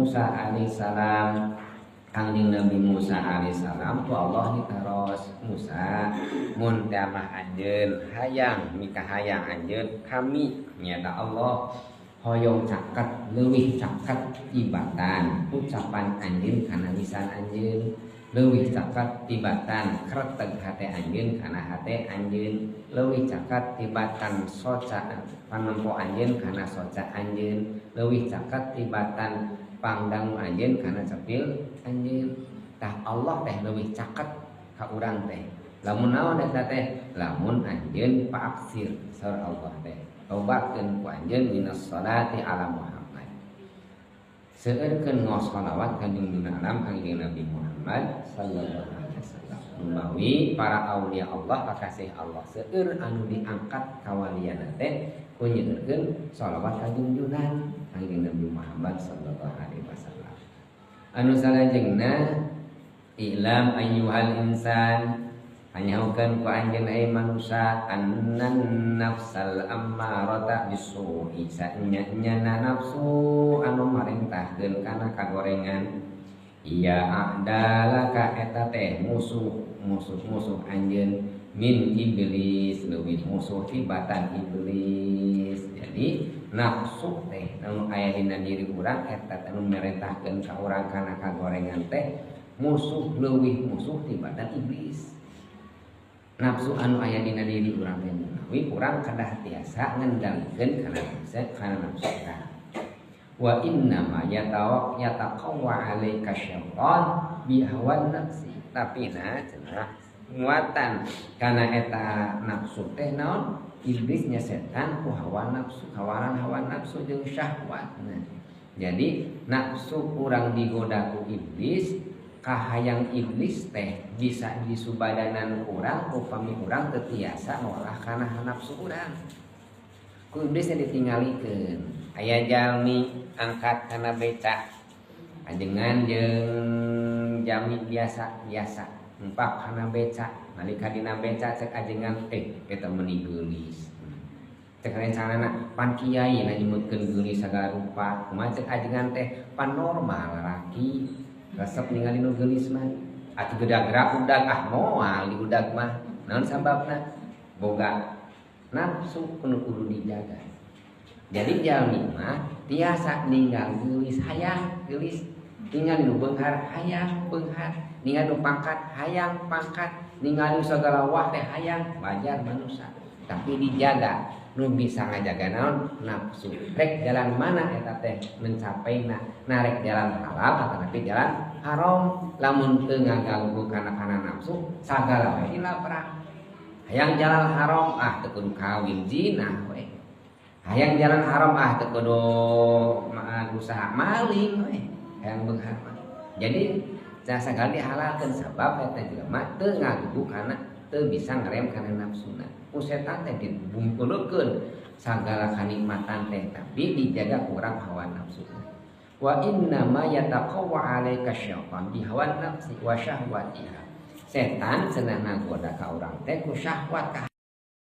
Musa alaihissalam. Kangjeng Nabi Musa alaihissalam ku Allah ditaros, "Musa, mun mah anjeun hayang mikahayang anjeun kami nyata Allah hoyong caket, leuwih caket tibatan ucapan anjeun kana lisan anjeun, leuwih caket tibatan kreteg hate anjeun kana hate anjeun, leuwih caket tibatan soca panempo anjeun kana soca anjeun, leuwih caket tibatan pangdangu anjeun kana cepil anjeun." Tah, Allah teh leuwih caket ka urang teh lamun naon eta teh? Lamun anjeun faaksir, saur Allah teh, lobakeun ku anjeun minas salati ala Muhammad, seueurkeun ngaos sholawat ka junjungan alam Kangjeng Nabi Muhammad sallallahu alaihi wasallam. Numawi para aulia Allah, kakasih Allah, seueur anu diangkat kawaliana teh ku nyeueurkeun sholawat ka junjungan Kangjeng Nabi Muhammad sallallahu alaihi wasallam. Anu salajengna, i'lam ayyuhal insan, hanyahukeun ku anjeun ai manusia, annan nafsal ammarata bisu'i, saenya-enyana nafsu anu marentahkeun kana kagorengan, iya a'dalaka, eta teh musuh musuh-musuh anjeun, min iblis, leuwih musuh tibatan iblis. Jadi nafsu teh anu aya dina diri urang eta anu merentahkeun ka urang kana kagorengan teh musuh, leuwih musuh tibatan iblis nafsu anu aya dina diri urang teh. Menawi urang kedah tiasa ngendalikeun kana nafsu, kana nafsu urang. Wa inna ma yatawaq yataqawwa alaika syaitan bi hawan nafsi, tapi na cenah nguatan kana eta nafsu teh naon, iblisnya setan ku hawa nafsu, hawaran hawa nafsu jeung syahwat. Nah, jadi nafsu kurang digoda ku iblis, kahayang iblis teh bisa disubadanan kurang upami urang teu tiasa ngolah kana nafsu urang. Ku iblis ditinggalikeun. Aya jalmi angkat kana beca, ajengan jeung jami biasa biasa numpak kana beca. Nalika dina beca, cek ajengan, "Eh, eta meuni geulis." Cek rencanana, "Pan kiai na nyebutkeun geulis sagala rupa." Kumaha cek ajengan teh? "Pan normal lalaki resep ningali nu geulis mah atuh." Gerak-gerak udag, "Ah, moal di udag mah." Naon sababna? Boga nafsu kudu kudu dijaga. Jadi jalmi mah tiasa ninggal geulis hayang geulis, ninggal nu beunghar hayang beunghar, ninggal nu pangkat hayang pangkat, ninggal nu sagala wah teh hayang, wajar manusia. Tapi dijaga. Nu bisa ngajaga naon? Nafsu. Rek jalan mana eta teh mencapai na, rek jalan halal atau tapi jalan haram, lamun teu ngaganggu kana kana nafsu, sagala we dilaprak. Hayang jalan haram, ah, teu kudu kawin, zina we. Hayang jalan haram, ah, teu kudu usaha, maling we. Hayang beunghar mah. Jadi sagala dihalalkeun, sabab eta jelema teu ngaganggu kana, teu bisa ngerem kana nafsuna. Ku setan teh dibungkulukeun sagala kanikmatan teh, tapi dijaga kurang hawa nafsu. Wa inna ma yataqawwa alaika syaitan bi hawa nafsi wa syahwatiha. Setan cenah ngagoda ka urang teh ku syahwat ka